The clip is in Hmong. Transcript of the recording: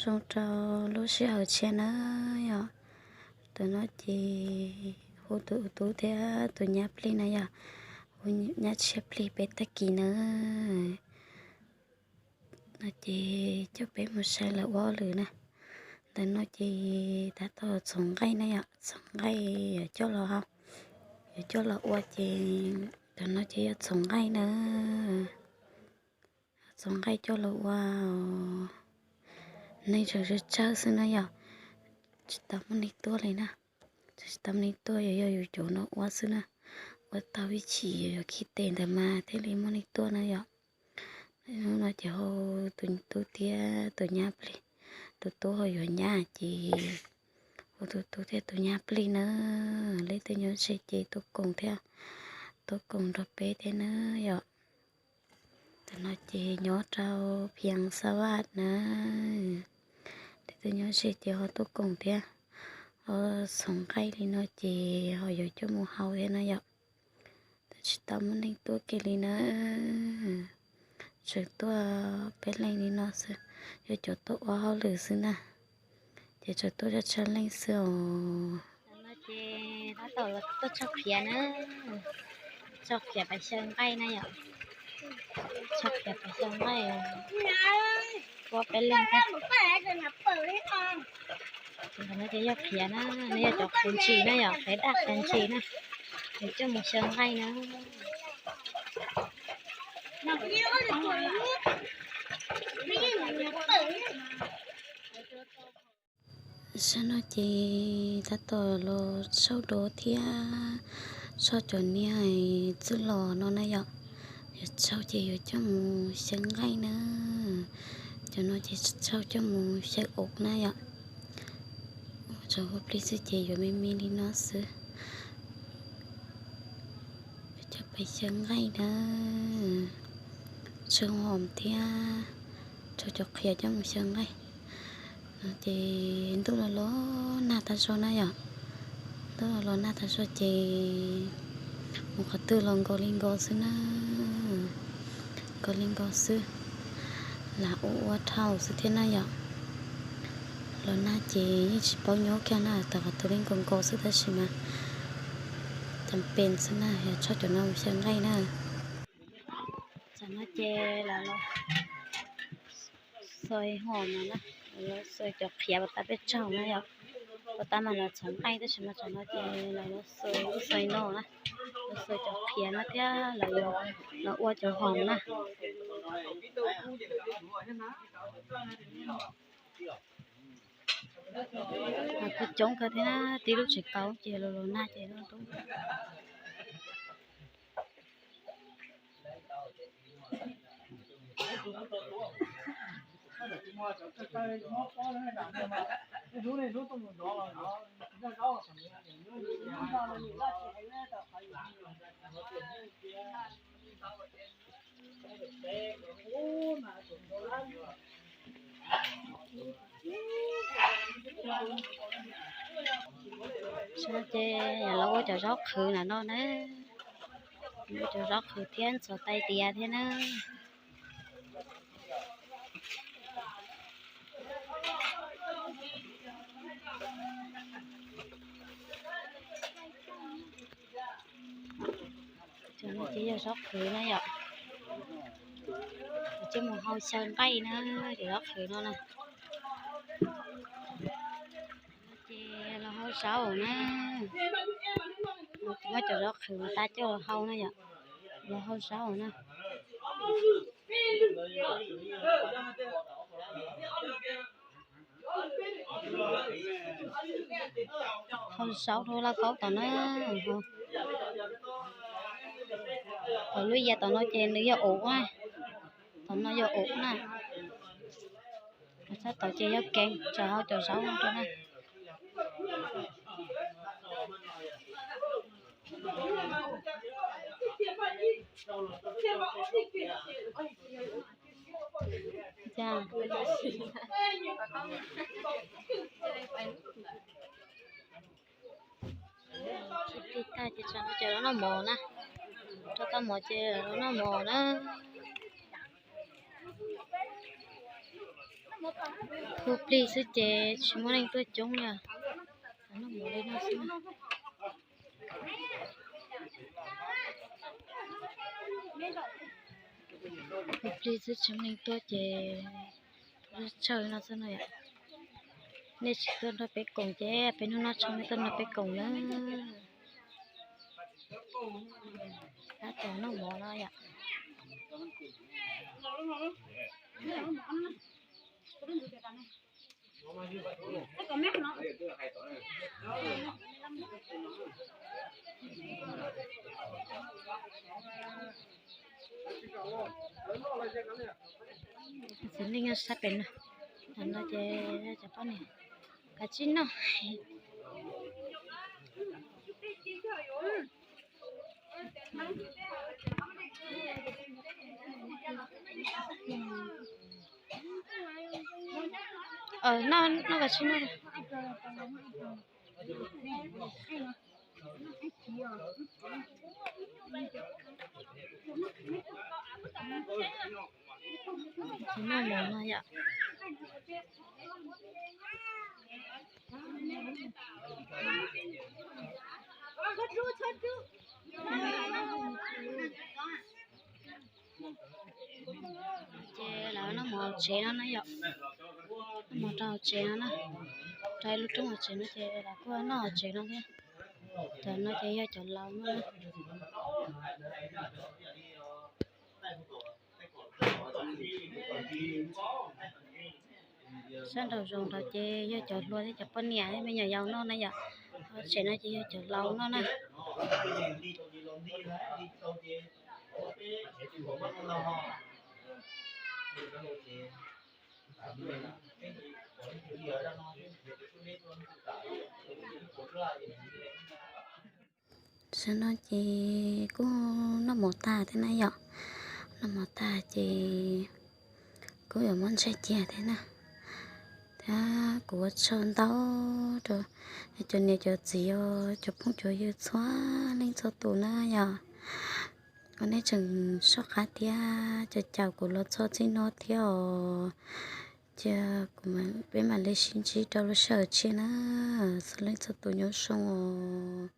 Zoo rau lub sij hawm tshiab na yom. Tam no ces hu tus tub thiab tus nyab plig na yom, hu nyab tshiab plig peb tag kis na. No ces coj peb mus saib lawv ua hauj lwm na. Ntawm no ces tab tom txhoov nqaij na yom, txhoov nqaij yuav coj los, yuav coj los ua ces, tam no ces yuav txhoov nqaij na. Txhoov nqaij coj los ua, neeg tseem tsawg tsawg xwb na yom, tsis tau muaj neeg tuaj li na. Tsis tau muaj neeg tuaj, yog yog yus cov no ua xwb na. Ua tau ib chim yuav khi tes ntawd mas thiaj li muaj neeg tuaj na yom. Hnub no ces hu tus tub thiab tus nyab plig, tus tub ho yuav nyab ces hu tus tub thiab tus nyab plig na. Leej twg nyob ze ces tuaj koom thiab, tuaj koom nrog peb thiab na yom. Tam no ces nyob rau Phiang Xab Vaj na. Leej twg nyob ze ces ho tuaj koom thiab. Ho txhoov nqaij li no ces ho yuav coj mus hau thiab na yom. Tab tsis tau muaj neeg tuaj kiag li na. Tseem tuaj peb leeg li no xwb, yog cov tuaj ua hauj lwm xwb na. Ces tseem tuaj tsawg tsawg leej xwb os. Tam no ces tab tom tuaj tso qhiav na, tso qhiav pais xyaw nqaij na yom. Tso qhiav pais xyaw nqaij, ua peb leeg thiab. Tam no ces yog qhiav na, no yog cov qhiav ntsim na yom, qhiav daj qhiav ntsim na, es coj mus xyaw nqaij na. Sab no ces tab tom los tsauj duav thiab tsauj cov niag txwj los no na yom. Yuav tsauj ces yuav coj mus xyaw nqaij na. Cov no ces tsauj coj mus xyaw ub na yom. Ua tsaus huab plig xwb ces yuav me me li no xwb. Coj pais xyaw nqaij na, tsau hom thiab tsau cov qhiav coj mus xyaw nqaij. Ces ntuj los los nag tag zog na yom, ntuj los los nag tag zog ces mus qhov twg los nkaus li nkaus xwb na, nkaus li nkaus xwb. Lam ua ua dhau xwb thiab na yom. Los nag ces yeej tsis paub nyob kiag na, tau qhov twg li nkaus nkaus xwb tab sis mas cam pes xwb na, yog tsauj cov no mus xyaw nqaij na. Tam no ces lawv los xuas hom no na, lawv los xuas cov qhiav uas tab peb tsaug na yom. Uas tab mas lawv txhoov nqaij tab sis mas tam no ces lawv los xuas lub xuas no na, lawv xuas cov qhiav no thiab lawv los ua cov hom na. Mas kuj coob kawg thiab, tib lub tsis kaum ces los los nag ces lub. Ces yog los ua cov zaub qhwv na no na, ua cov zaub qhwv thiab ntxuav tais diav thiab na. Cov no ces yog zaub qhwv na yom. Coj mus hau xyaw nqaij na, cov zaub qhwv no na. Ces los hau zaub na. Muab cov zaub qhwv tas coj los hau na yom. Los hau zaub na. Hau zaub rau lauj kaub tom na. Tom lub yias tom no ces nws yog ub na. Tom no yog ub na. Sab tod ces yog keev, tsam hau cov zaub rau na. Tag ces tsam no ces los noj mov na. Rau tau mov ces los noj mov na. Hu plig xwb ces tsis muaj neeg tuaj coob li. Noj mov li no xwb. Hu plig xwb tsis muaj neeg tuaj ces tsawg no xwb no yom. Nej tsis tuaj nrog peb koom ces peb hnub no tsis muaj neeg tuaj nrog peb koom na. Tab tom noj mov no yom. Xws li sab pem no, no ces cov poj niam kav tsij noj. Noj, noj kav tsij noj. Noj mov no yom. Ces lawv noj mov hauv tsev no na yom. Noj mov rau hauv tsev no na. Rau lub roob hauv tsev no ces lawv kuj noj hauv tsev no thiab. Cov no ces yog cov laus noj na. Sab nraum zoov nrad ces yog cov hluas thiab cov poj niam thiab me nyuam yaus noj na yom. Hauv tsev no ces yog cov laus noj na. Sab no ces kuj noj mov tag thiab na yom. Noj mov tag ces kuj yuav muab ntsaig cia thiab na. Thiab kuv ua tsaug ntau rau cov niam cov txiv os, cov phooj cov ywg txhua leej txhua tus na yom. Ua nej tseem soj qab thiab cov caum kuv los txog txij no thiab os. Cia kuv, peb mam li sib ntsib rau lub sij hawm tshiab na. Txhua leej txhua tus nyob zoo os.